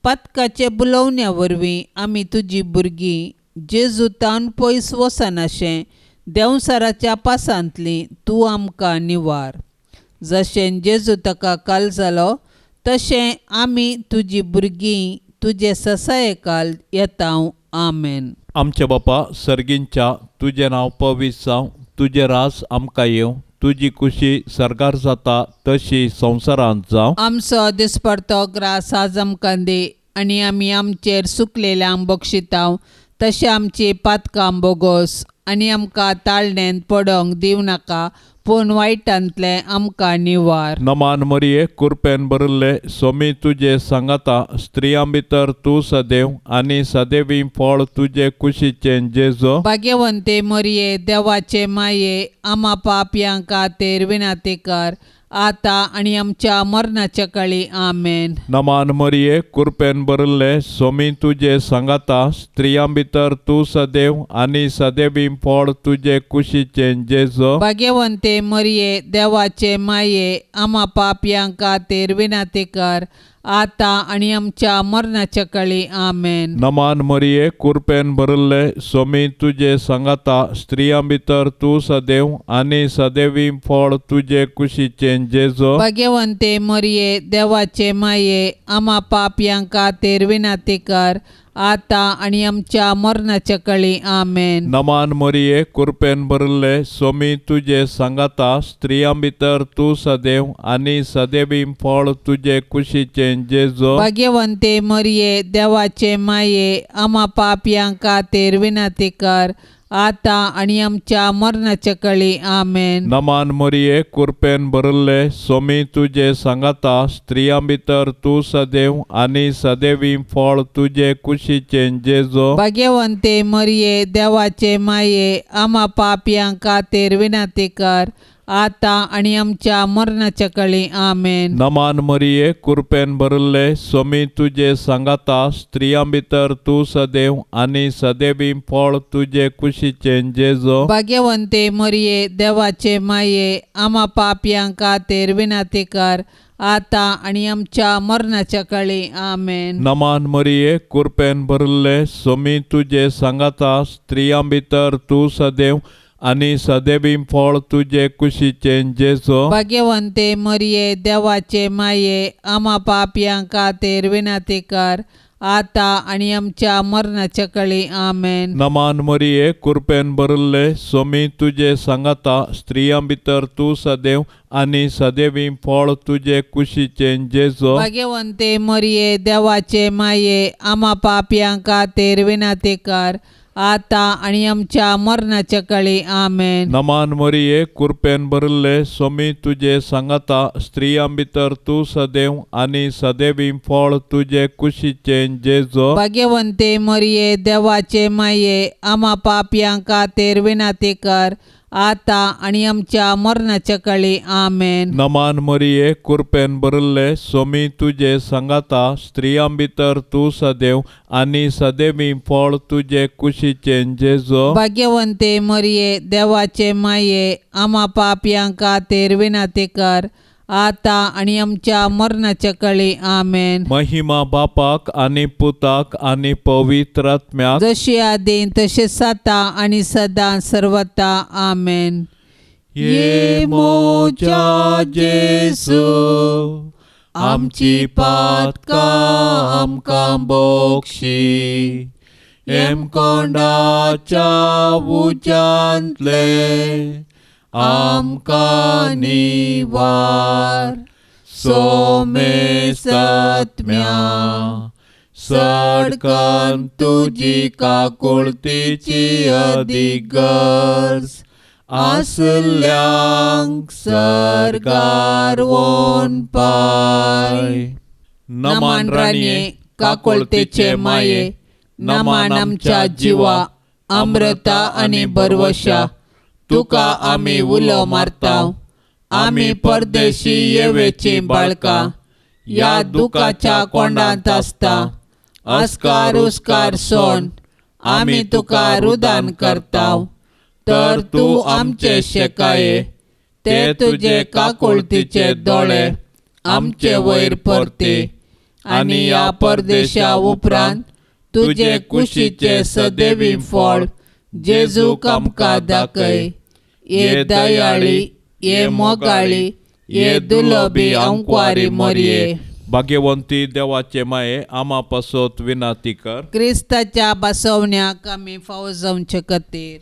पातकाचे बुलोवण्या वरवीं आमी तुजी भुरगीं जेजू तावन पयस वचनाशें देंवसाराच्या पासांतली तूं आमकां निवार. जशें जेजू ताका काल जालो तशें आमी तुजी भुरगीं तुजे ससायेकाल येता. आमेन.
आमच्या बापा सर्गींच्या तुजें नांव पवित्र जावं, तुजें रास आमकां येवं, तुजी खुशी सर्गार जाता तशी संवसारांत जावं.
आमचो दिसपडतो ग्रास आज आमकां दी आनी आमी आमचेर सुकलेल्यांक बक्षितांव तशें आमची पातकां बोगोस आनी आमकां ताळणेंत पडोंक दिवं नाका पूण वायटांतलें आमकां निवार.
नमान मरिये कुरपेन भरिल्ले सोमी तुजे सांगाता स्त्रियां भितर तूं सदैव आनी सदैवी फळ तुजे कुशीचें जेजो.
भाग्यवंते मरिये देवाचे माये आमा पापयां खातीर विनंती कर आता आनी आमच्या मरणाच्या काळी. आमेन.
नमान मरिये कुरपेन भरिल्ले सोमी तुजे सांगाता स्त्रियां भितर तूं सदैव आनी सदैवी फळ तुजे कुशीचें जेजो.
भाग्यवंते मरिये देवाचे माये आमा पापयां खातीर विनंती कर आतां आनी आमच्या मरणाच्या काळी. आमेन.
नमान मरिये, कुरपेन भरिल्ले, सोमी तुजे सांगाता, स्त्रियां भितर तूं सदैव आनी सदैवी फळ तुजे कुशीचें जेजो.
भाग्यवंते मरिये, देवाचे माये, आमा पापयां खातीर विनंती कर, आतां आनी आमच्या मरणाच्या काळी. आमेन.
नमान मरिये, कुरपेन भरिल्ले, सोमी तुजे सांगाता, स्त्रियां भितर तूं सदैव आनी सदैवी फळ तुजे कुशीचें जेजो.
भाग्यवंते मरिये, देवाचे माये, आमा पापयां खातीर विनंती कर, आतां आनी आमच्या मरणाच्या काळी. आमेन.
नमान मरिये, कुरपेन भरिल्ले, सोमी तुजे सांगाता, स्त्रियां भितर तूं सदैव आनी सदैवी फळ तुजे कुशीचें जेजो.
भाग्यवंते मरिये, देवाचे माये, आमा पापयां खातीर विनंती कर, आतां आनी आमच्या मरणाच्या काळी. आमेन.
नमान मरिये, कुरपेन भरिल्ले, सोमी तुजे सांगाता, स्त्रियां भितर तूं सदैव आनी सदैवी फळ तुजे कुशीचें जेजो.
भाग्यवंते मरिये, देवाचे माये, आमा पापयां खातीर विनंती कर, आतां आनी आमच्या मरणाच्या काळी. आमेन.
नमान मरिये, कुरपेन भरिल्ले, सोमी तुजे सांगाता, स्त्रियां भितर तूं सदैव आनी सदैवी फळ तुजे कुशीचें जेजो.
भाग्यवंते मरिये, देवाचे माये, आमा पापयां खातीर विनंती कर, आतां आनी आमच्या मरणाच्या काळी. आमेन.
नमान मरिये, कुरपेन भरिल्ले, सोमी तुजे सांगाता, स्त्रियां भितर तूं सदैव आनी सदैवी फळ तुजे कुशीचें जेजो.
भाग्यवंते मरिये, देवाचे माये, आमा पापयां खातीर विनंती कर, आतां आनी आमच्या मरणाच्या काळी. आमेन.
नमान मरिये, कुरपेन भरिल्ले, सोमी तुजे सांगाता, स्त्रियां भितर तूं सदैव आनी सदैवी फळ तुजे कुशीचें जेजो.
भाग्यवंते मरिये, देवाचे माये, आमा पापयां खातीर विनंती कर, आतां आनी आमच्या मरणाच्या काळी. आमेन.
नमान मरिये, कुरपेन भरिल्ले, सोमी तुजे सांगाता, स्त्रियां भितर तूं सदैव आनी सदैवी फळ तुजे कुशीचें जेजो.
भाग्यवंते मरिये, देवाचे माये, आमा पापयां खातीर विनंती कर, आतां आनी आमच्या मरणाच्या काळी. आमेन.
महिमा बापाक आनी पुताक आनी पवित्र आत्म्याक,
जशी आदीं तशें आतां आनी सदां सर्वता. आमेन.
ये मोजा जेजू, आमची पातकां आमकां बोक्षी, हेमकोंडाच्या उज्यांतले आमकां निवार, सोमेसत्म्या सडकन तुजी काकुळतीची अदीक गरज आसल्यांक सर्गार वोन पाय.
नमान राणये, काकुळतेचे माये, नमान आमच्या जिवा, अमृता आनी बरवशा, तुका आमी उलो मारता. आमी परदेशी येवेची बाळकां, ह्या दुखाच्या कोंडांत आसता, अस्कार उस्कार सोण आमी तुका रुदान करता. तर तूं आमचे शेकाये, ते तुजे काकुळतीचे दोळे आमचे वयर परते, आनी ह्या परदेशा उपरांत तुजे कुशीचे सदैवी फळ जेजूक आमकां दाखय. ये दयाळी, ये मोगाळी, ये दुलबी अंकवारी मरिये,
भाग्यवंती देवाचे माये, आमा पासत विनंती कर.
क्रिस्ताच्या बसवण्याक आमी फावो जावचे खातीर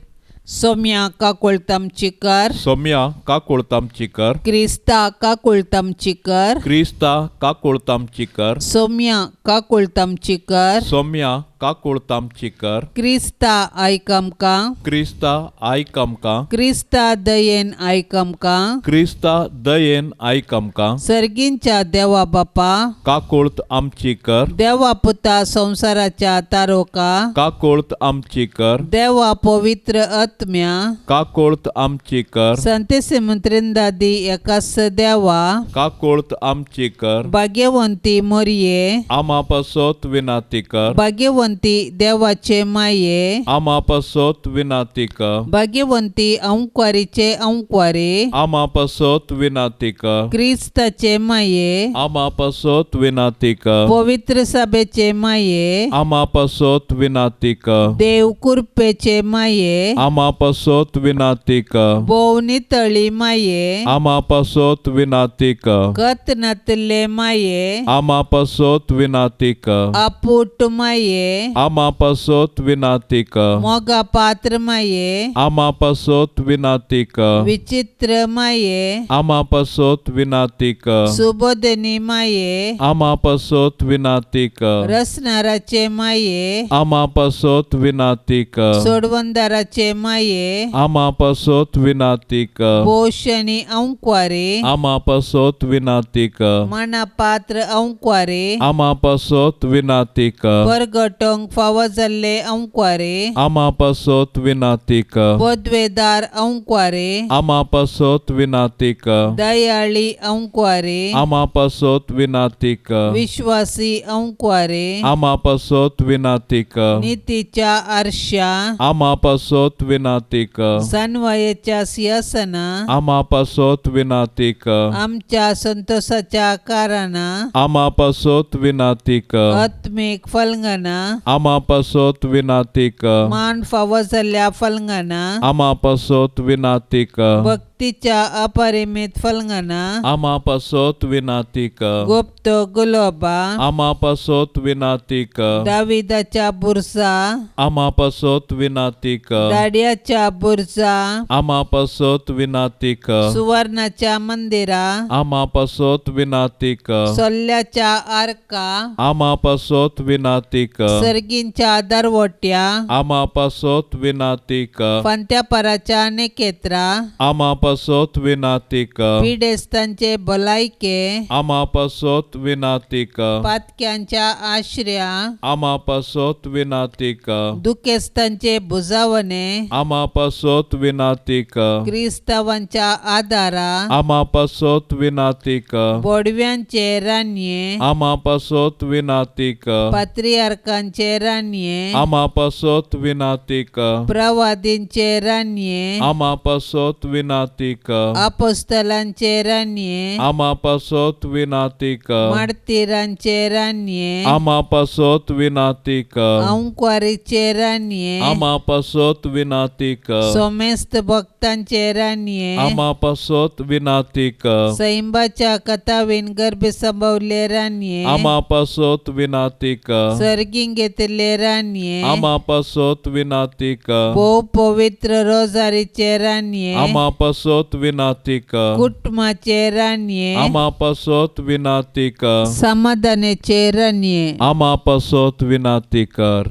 सोम्या काकुळतामची कर,
सोम्या काकुळतामची कर,
क्रिस्ता काकुळतामची कर,
क्रिस्ता काकुळतामची कर,
सोम्या काकुळतामची कर,
सोम्या काकुळतामची कर,
क्रिस्ता आयक आमकां,
क्रिस्ता आयक आमकां,
क्रिस्ता दयेन आयक आमकां,
क्रिस्ता दयेन आयक आमकां.
सर्गींच्या देवा बापा,
काकुळत आमची कर,
देवा पुता संवसाराच्या तारोका,
काकुळत आमची कर,
देवा पवित्र आत्म्या,
काकुळत आमची कर,
संतेसिमंत्रिंदादी एकास देवा,
काकुळत आमची कर,
भाग्यवंती मरिये,
आमा पासत विनंती कर,
भाग्यवंती भाग्यवंती देवाचे माये,
आमा पासत विनाती कर।
भाग्यवंती अंकवारीचे अंकवारी,
आमा पासत विनाती कर।
क्रिस्ताचे माये,
आमा पासत विनाती कर।
पवित्र सभेचे माये,
आमा पासत विनाती कर।
देव कृपेचे माये,
आमा पासत विनाती कर।
भोव नितळी माये,
आमा पासत विनाती कर।
गत नातले माये,
आमा पासत विनाती कर।
अपूट माये,
आमा पासत विनाती कर।
मोगा पात्र माये,
आमा पासत विनाती कर।
विचित्र माये,
आमा पासत विनाती कर।
सुबोधनी माये,
आमा पासत विनाती कर।
रसनाराचे माये,
आमा पासत विनाती कर।
सोडवंदाराचे माये,
आमा पासत विनाती कर।
पोषणी अंकवारी,
आमा पासत विनाती कर।
माना पात्र अंकवारी,
आमा पासत विनाती कर।
परगटोंक फावो जाल्ले अंकवारी,
आमा पासत विनाती कर।
पदवेदार अंकवारी,
आमा पासत विनाती कर।
दयाळी अंकवारी,
आमा पासत विनाती कर।
विश्वासी अंकवारी,
आमा पासत विनाती कर।
नितीच्या आरशा,
आमा पासत विनाती कर।
सनवायेच्या सिंहासना,
आमा पासत विनाती कर।
आमच्या संतोषाच्या कारणां,
आमा पासत विनाती कर।
आत्मीक फलंगना,
आमा पासत विनाती कर।
मान फावो जाल्ल्या फलंगना,
आमा पासत विनाती कर।
भक्तीच्या अपरिमित फलंगना,
आमा पासत विनाती कर।
गुप्त गुलोबा,
आमा पासत विनाती कर।
दाविदाच्या बुरसा,
आमा पासत विनाती कर।
दाड्याच्या बुरसा,
आमा पासत विनाती कर।
सुवर्णाच्या मंदिरा,
आमा पासत विनाती कर।
सोल्ल्याच्या आरका,
आमा पासत विनाती कर।
सर्गींच्या दरवट्या,
आमा पासत विनाती कर।
फांत्यापराच्या नेकेत्रा,
आमा पासत विनाती कर।
पिडेस्तांचे भलायके,
आमा पासत विनाती कर।
पातक्यांच्या आश्र्या,
आमा पासत विनाती कर।
दुखेस्तांचे भुजावणे,
आमा पासत विनाती कर।
क्रिस्तावांच्या आदारा,
आमा पासत विनाती कर।
बोडव्यांचे रानये,
आमा पासत विनाती कर।
पात्रियार्कांचे रानये,
आमा पासत विनाती कर।
प्रवादींचे रानये,
आमा पासत विनाती कर।
अपोस्तलांचे रानये,
आमा पासत विनाती कर।
मार्तीरांचे रानये,
आमा पासत विनाती कर।
अंकवारीचे रानये,
आमा पासत विनाती कर।
सोमेस्त भक्तांचे रानये,
आमा पासत विनाती कर।
सैंबाच्या कथावीन गर्भ संभवले रानये,
आमा पासत विनाती कर।
सर्गीं घेतिल्ले रानये,
आमा पासत विनाती कर।
भोव पवित्र रोजारीचे रानये,
आमा पासत विनाती कर।
कुटुंबाचे रानये,
आमा पासत विनाती कर।
समाधानाचे रानये,
आमा पासत विनाती कर।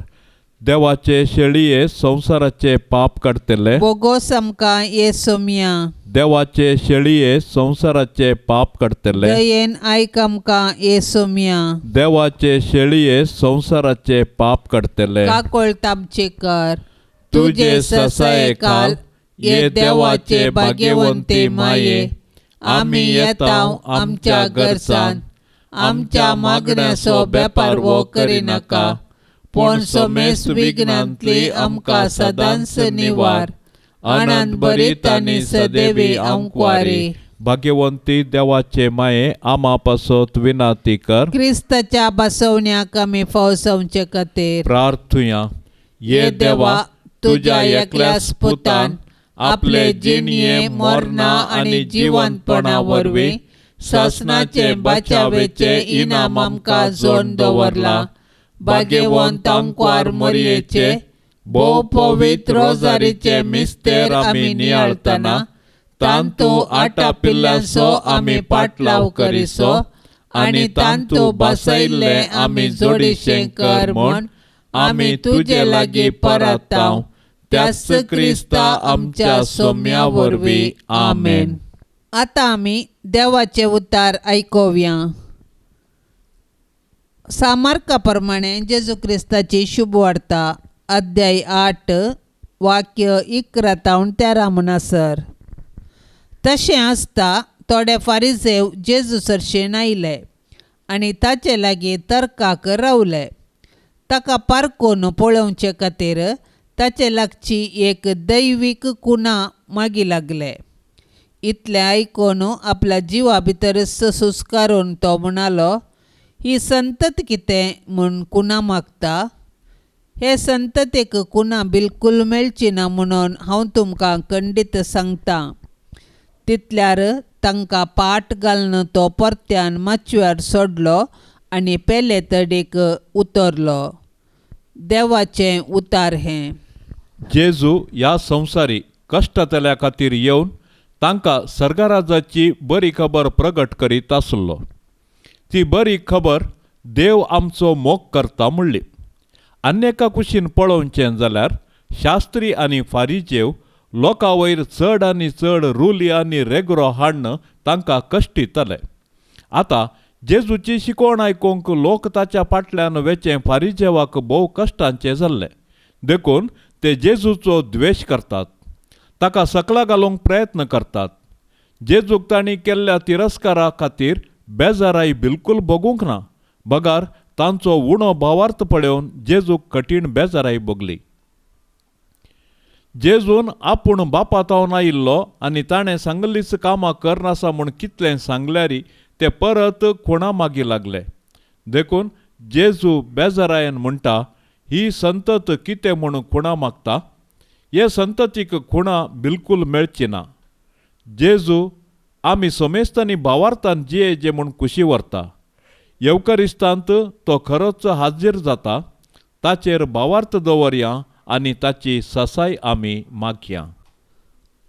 देवाचे शेळये संवसाराचे पाप काडटले,
बोगोस आमकां येसोमिया।
देवाचे शेळये संवसाराचे पाप काडटले,
दयेन आयक आमकां येसोमिया।
देवाचे शेळये संवसाराचे पाप काडटले,
काकोळ आमचे कर।
तुजे ससाये खाल ये देवाचे भाग्यवंती माये, आमी येता आमच्या गरजान, आमच्या मागण्याचो वेपार वो करिनाका, पूण समेस्त विघ्नांतली आमकां सदांच निवार। आनंद भरीत आनी सदैवी आंकवारी। भाग्यवंती देवाचे माये, आमा पासत विनाती कर।
क्रिस्ताच्या बसवण्याक आमी फावसावचे खातीर
प्रार्थुया। ये देवा, तुज्या एकल्याच पुतान आपले जिणये मरणा आनी जिवंतपणा वरवीं सासणाचे बाचावेचे इनाम आमकां जोडून दवरला। भाग्यवंत आंकवार मरयेचे भोव पवित्र रोजारीचे मिस्तेर आमी नियाळतना तांतू आटापिल्ल्यांचो आमी पाटलाव करिसो आनी तांतू बसयल्ले आमी जोडीशें कर म्हूण आमी तुजे लागीं परताव, त्याच क्रिस्ता आमच्या सोम्या वरवीं. आमेन.
आतां आमी देवाचे उतार आयकुया. सामार्का प्रमाणे जेजू क्रिस्ताची शुभ वार्ता अध्याय 8 वाक्य 11 तावन 13 म्हणसर. तशें आसता थोडे फारिजेव जेजू सरशेन आयले आनी ताचे लागीं तर्काक रावले. ताका पारकून पळोवचे खातीर ताचे लागची एक दैवीक कुणा मागी लागले. इतलें आयकून आपल्या जिवा भितरच सुस्कारून तो म्हणालो, ही संतत कितें म्हूण कुणा मागता? हे संततेक कुणा बिलकूल मेळची ना म्हणून हांव तुमकां खंडीत सांगता. तितल्यार तांकां पाट घालून तो परत्यान माचव्यार सोडलो आनी पेले तडीक उतरलो. देवाचें उतार हें.
जेजू ह्या संवसारी कश्टांतल्या खातीर येवन तांकां सर्गराजाची बरी खबर प्रगट करीत आसलो. ती बरी खबर देव आमचो मोग करता म्हणली. आनी एका कुशीन पळोवचें जाल्यार शास्त्री आनी फारिजेव लोकां वयर चड आनी चड रुली आनी रेगरो हाडून तांकां कश्टिताले. आतां जेजूची शिकवण आयकूंक लोक ताच्या फाटल्यान वेचें फारिजेवाक भोव कश्टांचें जाल्लें. देखून ते जेजूचो द्वेश करतात, ताका सकला घालूंक प्रयत्न करतात. जेजूक तांणी केल्ल्या तिरस्कारा खातीर बेजाराय बिलकूल भोगूंक ना, बगार तांचो उणो भावार्थ पळोवन जेजूक कठीण बेजाराय भोगली. जेजून आपूण बापा तावन आयिल्लो आनी ताणें सांगलीच कामां करनासा म्हूण कितलें सांगल्यारी ते परत खुणा मागी लागले. देखून जेजू बेजारायन म्हणटा, ही संतत कितें म्हूण खुणा मागता? हे संततीक खुणा बिलकूल मेळची ना. जेजू आमी समेस्तांनी भावार्थान जियेजे म्हूण खुशी व्हरता. येवकरिस्तांत तो खरोच हाजीर जाता. ताचेर भावार्थ दवरया आनी ताची सासाय आमी मागया.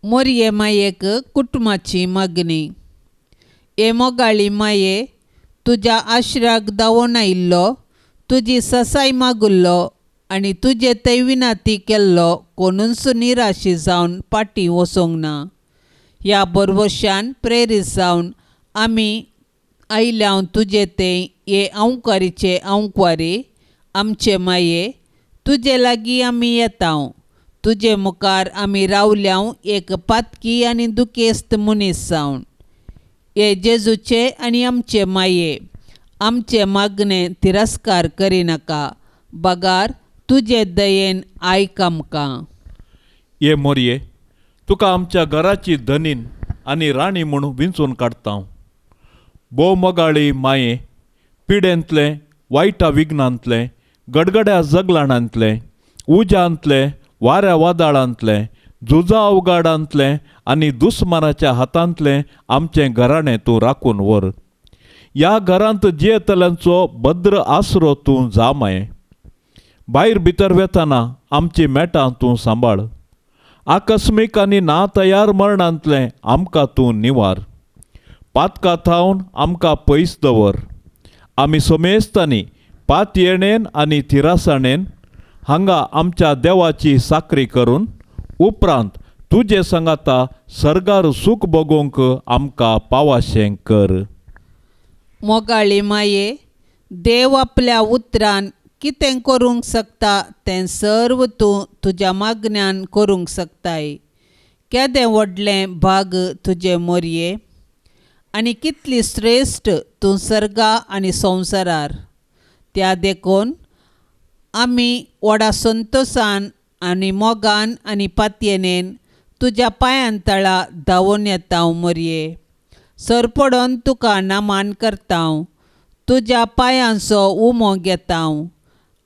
मोरये मायेक कुटुंबाची मागणी. हे मोगाळी माये, तुज्या आश्राक धांवून आयिल्लो, तुजी ससाय मागुल्लो आनी तुजे थंय विनाती केल्लो कोणूच निराशी जावन फाटीं वचूंक ना. ह्या बरवशान प्रेरीत जावन आमी आयल्या तुजे थंय हे अंवकारीचे अंवकारी आमचे माये, तुजे लागीं आमी येता. तुजे मुखार आमी रावल्या एक पातकी आनी दुखेस्त मनीस जावन. हे जेजूचे आनी आमचे माये, आमचे मागणे तिरस्कार करिनाका, बगार तुजे दयेन आयक आमकां.
ये मोरये, तुका आमच्या घराची धनीन आनी राणी म्हूण विंचून काडटा. भोव मोगाळी माये, पिडेंतलें, वायटा विघ्नांतलें, गडगड्या जगलाणांतलें, उज्यांतलें, वाऱ्या वादळांतलें, झुजा अवघाडांतलें आनी दुस्मानाच्या हातांतलें आमचें घराणें तूं राखून व्हर. ह्या घरांत जियेतल्यांचो भद्र आसरो तूं जा माये. भायर भितर वेतना आमची मेटां तूं सांबाळ. आकस्मीक आनी ना तयार मरणांतलें आमकां तूं निवार. पातका थावन आमकां पयस दवर. आमी समेस्तांनी पातयेणेन आनी थिरासाणेन हांगा आमच्या देवाची साकरी करून उपरांत तुजे सांगाता सर्गार सूख भोगोवंक आमकां पावाशें कर.
मोगाळी माये, देव आपल्या उतरान कितें करूंक शकता तें सर्व तूं तुज्या मागण्यान करूंक शकताय. केदें व्हडलें भाग तुजें मोरये आनी कितली श्रेश्ठ तूं सर्गा आनी संवसारार. त्या देखून आमी व्हडा संतोशान आनी मोगान आनी पातयेनेन तुज्या पांयां तळा धांवून येता मोरये. सरपडोन तुका नामान करता, तुज्या पांयांचो उमो घेता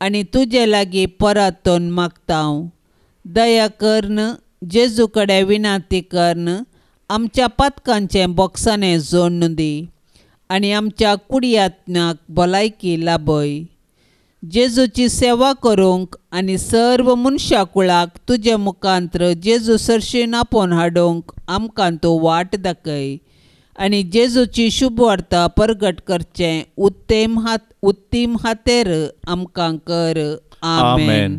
आनी तुजे लागीं परतून मागता. दया करून जेजू कडेन विनंती करून आमच्या पातकांचें बोक्साणें जोडून दी आनी आमच्या कुडयात्म्याक भलायकी लाभय. जेजूची सेवा करूंक आनी सर्व मनशा कुळाक तुजे मुखांत्र जेजू सरशीन आपोवन हाडूंक आमकां तूं वाट दाखय आनी जेजूची शुभवार्ता परगट करचें उत्तीम हातेर आमकां कर. आमेन.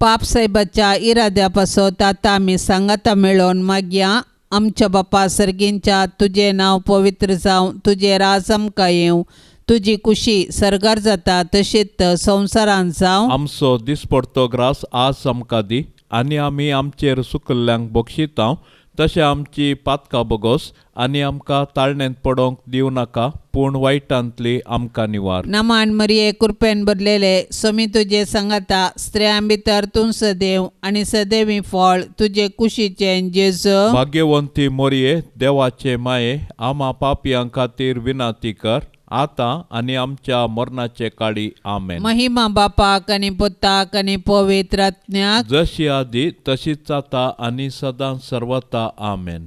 पाप साहेबाच्या इराद्या पासत आतां आमी सांगाता मेळोवन मागया. आमच्या बापा सर्गींच्या, तुजें नांव पवित्र जावं, तुजें राज आमकां येवं, तुजी कुशी सर्गार जाता तशीच संवसारांत जावं.
आमचो दिसपडतो ग्रास आज आमकां दी आनी आमी आमचेर सुकल्ल्यांक बक्षितांव तशें आमची पातकां बोगोस आनी आमकां ताळणेंत पडोंक दिवं नाका, पूण वायटांतली आमकां निवार.
नमान मरिये, कृपेन भरलेले, स्वामी तुजे सांगाता, स्त्रियां भितर तूं सदैव आनी सदैवी फळ तुजे कुशीचें जेजू.
भाग्यवंती मोरये, देवाचे माये, आमा पापयां खातीर विनंती कर, आतां आनी आमच्या मरणाचे काळी. आमेन.
महिमा बापाक आनी पुताक आनी पवित्र आत्म्याक,
जशी आदी तशीच जाता आनी सदां सर्वता. आमेन.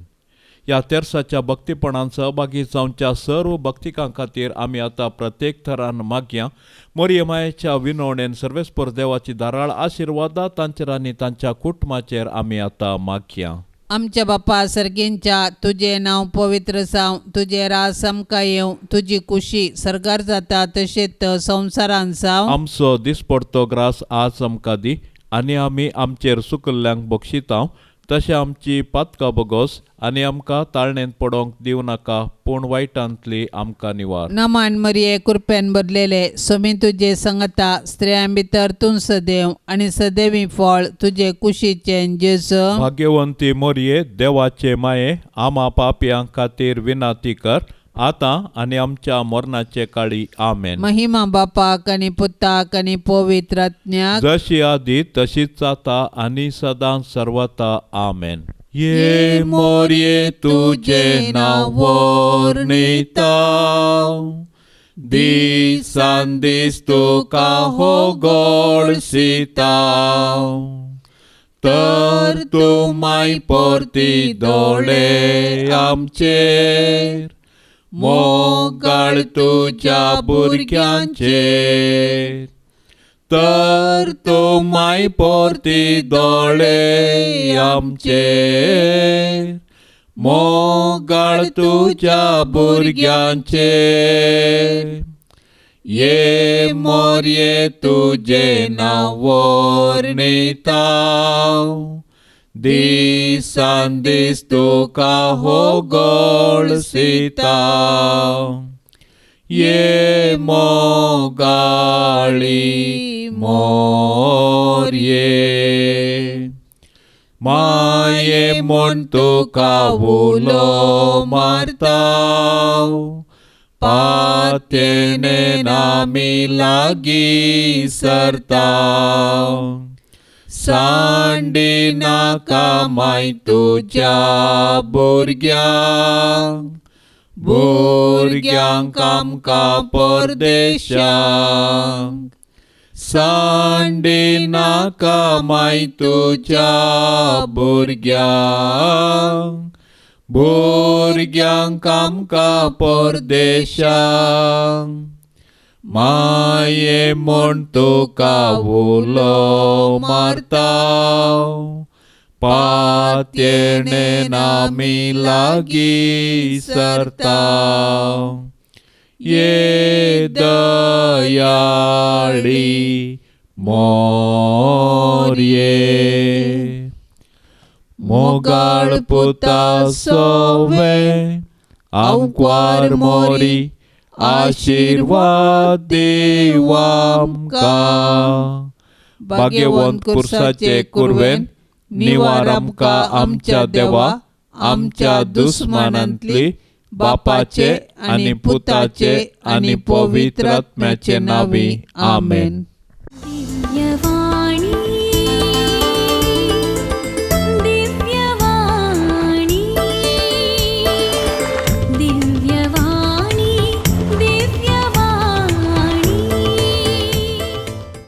ह्या तेर्साच्या भक्तीपणान सहभागी जावच्या सर्व भक्तिकां खातीर आमी आतां प्रत्येक थरान मागया. मोरये मायेच्या विनवणेन सर्वेस्पर देवाची धाराळ आशिर्वादा तांचेर आनी तांच्या कुटुंबाचेर आमी आतां मागया.
आमच्या बापा सर्गींच्या, तुजें नांव पवित्र जावं, तुजें राज आमकां येवं, तुजी कुशी सर्गार जाता तशेंच संवसारांत जावं.
आमचो दिसपडतो ग्रास आज आमकां दी आनी आमी आमचेर सुकल्ल्यांक बक्षितांव, तशें आमची पातकां बोगोस आनी आमकां ताळणेंत पडोंक दिवं नाका, पूण वायटांतली आमकां निवार.
नमान मरिये, कृपेन भरलेले, स्वामी तुजे सांगाता, स्त्रियां भितर तूं सदैव आनी सदैवी फळ तुजे कुशीचें जेजू.
भाग्यवंती मोरये, देवाचे माये, आमा पापयां खातीर विनंती कर, आतां आनी आमच्या मरणाचे काळी. आमेन.
महिमा बापाक आनी पुताक आनी पवित्र आत्म्याक,
जशी आदी तशीच जाता आनी सदां सर्वता. आमेन. ये मोरये तुजें नांव वर्णिता, दिसान दीस तुका होगळसिता, तर तूं माय परती दोळे आमचेर, मोगाळ तुज्या भुरग्यांचेर, तर तूं माय परती दोळे आमचेर, मोगाळ तुज्या भुरग्यांचेर. ये मोरये तुजें नांव वर्णिता, दिसान दीस तुका होगळसिता, ये मोगाळी मोरये, माये म्हूण तुका उलो मारता, पात्येणेन आमी लागीं सरता, सांडी नाका माय तुज्या भुरग्यांक, भुरग्यांक आमकां परदेशांक, सांडी नाका माय तुज्या भुरग्यांक, भुरग्यांक आमकां परदेशांक, माये म्हूण तुका उलो मारता, पात्येणेन आमी लागीं सरता, ये दयाळी मोरये, मोगाळ पुता सोवे आंकवार मोरी, आशिर्वाद दीव आमकां. भाग्यवंत कुर्साचे कुरवेन निवार आमकां आमच्या देवा, आमच्या दुस्मानांतली, बापाचे आनी पुताचे आनी पवित्र आत्म्याचे नांवी. आमेन.
दिव्यवाणी.